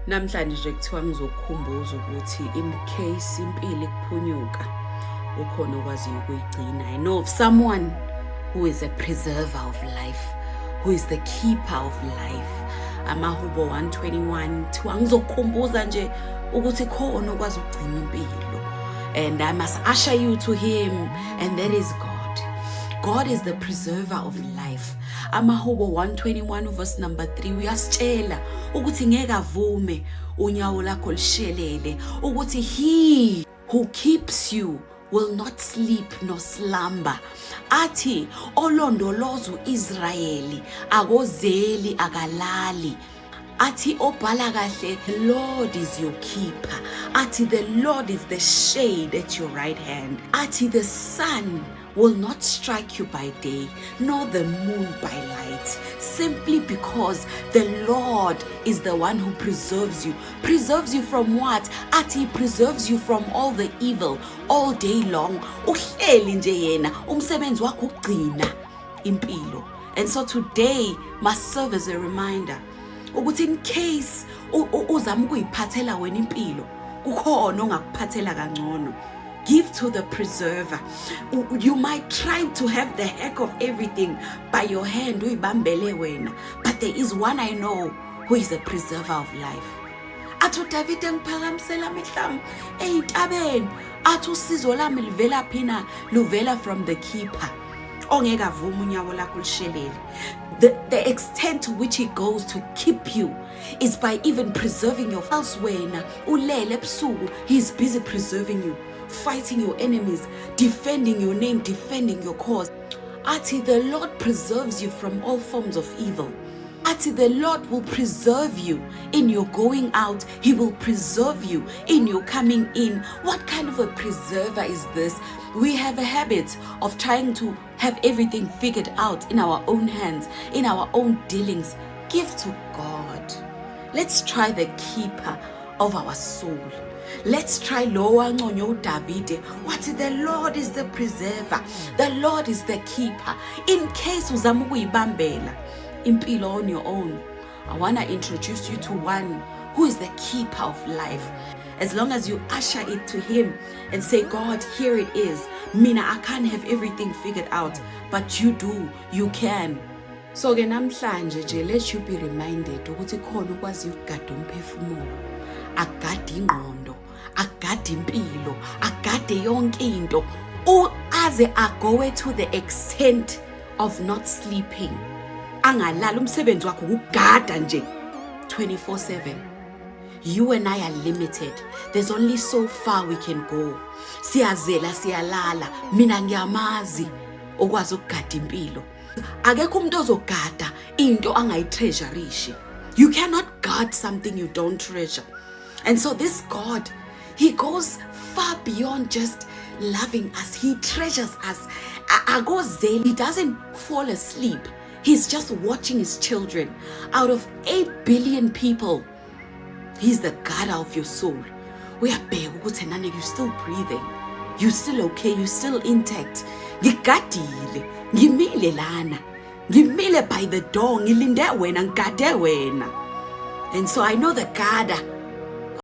Namhlanje nje kuthiwa ngizokukhumbuza ukuthi in case impilo ikuphunyuka, ukhona okwaziyo ukuyigcina. I know of someone who is a preserver of life, who is the keeper of life. Amahubo 121, kuthiwa ngizokukhumbuza nje ukuthi khona okwazi ukugcina impilo, and I must usher you to him, and that is God. God is the preserver of life. Amahubo 121 verse number 3 uyasitshela ukuthi ngeke avume unyawo lakho lishelele, ukuthi he who keeps you will not sleep nor slumber. Athi olondoloza uIsrayeli akozeli, akalali. Athi obhala kahle, "The Lord is your keeper." Athi, "The Lord is the shade at your right hand." Athi, "The sun will not strike you by day, nor the moon by light," simply because the Lord is the one who preserves you. Preserves you from what? Athi he preserves you from all the evil all day long. Uhleli nje yena, umsebenzi wakhe ukugcina impilo. And so today must serve as a reminder ukuthi in case uzama ukuyiphathela wena impilo, kukhona ongakuphathela kangcono. Give to the preserver. You might try to have the heck of everything by your hand, uyibambele wena, but there is one I know who is a preserver of life. Athi uDavide, "Ngiphakamisela amehlo ami ey'ntabeni." Athi, "Usizo lami livela phina?" Luvela from the keeper ongeke avume unyawo lakho lishelele. The extent to which he goes to keep you is by even preserving your else. Wena ulele ebusuku, he's busy preserving you, fighting your enemies, defending your name, defending your cause. Athi the Lord preserves you from all forms of evil. Athi the Lord will preserve you in your going out. He will preserve you in your coming in. What kind of a preserver is this? We have a habit of trying to have everything figured out in our own hands, in our own dealings. Give to God. Let's try the keeper of our soul. Let's try lo wanconywa uDavide wathi, "The Lord is the preserver, the Lord is the keeper." In case uzama ukuyibambela impilo on your own, I want to introduce you to one who is the keeper of life. As long as you usher it to him and say, "God, here it is. Mina, I can't have everything figured out, but you do, you can." So ke namhlanje nje, let you be reminded ukuthi khona ukwazi ukugada umphefumulo, agade ingqondo, agade impilo, agade yonke into, aze agowe to the extent of not sleeping, angalali. Umsebenzi wakhe ukugada nje 24/7. You and I are limited. There's only so far we can go. Siyazela, siyalala. Mina ngiyamazi okwazi ukugada impilo. Akekho umuntu ozogada into angayitreasureishi. You cannot guard something you don't treasure. And so this God, he goes far beyond just loving us. He treasures us. Akozeli, he doesn't fall asleep. He's just watching his children. Out of 8 billion people, he's the guarder of your soul. Uyabheka ukuthi nane you still breathing, you still okay, you still intact. Ngigadile, ngimile lana, ngimile by the door, ngilinde wena, ngigade wena. And so I know the guarder.